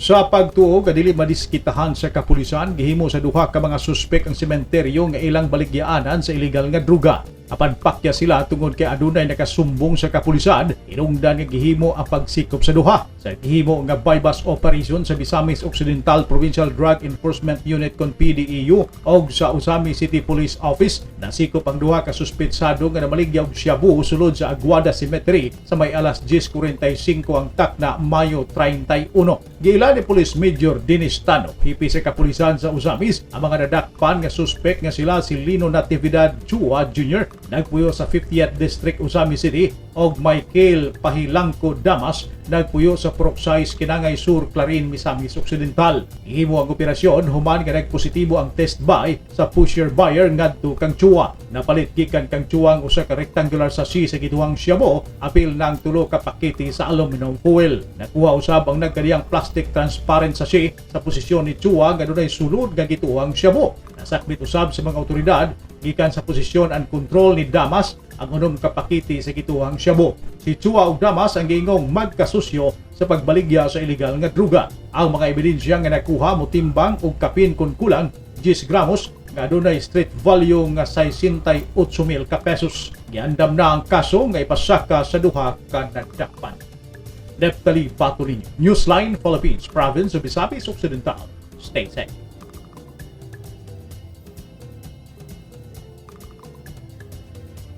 Sa pagtuo nga dili madiskitahan sa kapulisan, gihimo sa duha ka mga suspek ang sementeryo nga ilang baligyaanan sa illegal nga druga. Apan pakya sila tungod kay adunay nakasumbong sa kapulisan, hinungdan nga gihimo ang pagsikop sa duha. Sa gihimo nga buy-bust operation sa Misamis Occidental Provincial Drug Enforcement Unit kon PDEU og sa Ozamiz City Police Office, nasikop ang duha ka suspetsado nga namaligya og shabu sulod sa Aguada Cemetery sa may alas 10:45 ang takna, Mayo 31. Giila ni Police Major Dennis Tano, hepe sa kapulisan sa Ozamiz, ang mga nadakpan nga suspek nga sila si Lino Natividad Chua Jr., nagpuyo sa 50th District, Ozamiz City, og Michael Pahilangco Damas, nagpuyo sa Purok 6, Kinangay Sur, Clarin, Misamis Occidental. Gihimo ang operasyon human nga nagpositibo ang test buy sa pusher buyer ngadto kang Chua. Napalit gikan kang Chua ang usa ka rectangular sachet sa gituohang shabu, apil ng tulo ka pakete sa aluminum foil. Nakuha usab ang nagkadiyang plastic transparent sachet sa posisyon ni Chua nga dunay sulod nga gituohang shabu. Nasakbit usab sa mga otoridad gikan sa posisyon and control ni Damas ang 6 ka pakete sa gituohang shabu. Si Chua ug Damas ang giingong magkasusyo sa pagbaligya sa ilegal nga druga. Ang mga ebidensya nga nakuha motimbang og kapin kon kulang 10 gramos nga adunay street value nga 68,000 ka pesos. Giandam na ang kaso nga ipasaka sa duha ka nadakpan. Neftali Batolino, Newsline Philippines, Province of Misamis Occidental. Stay safe.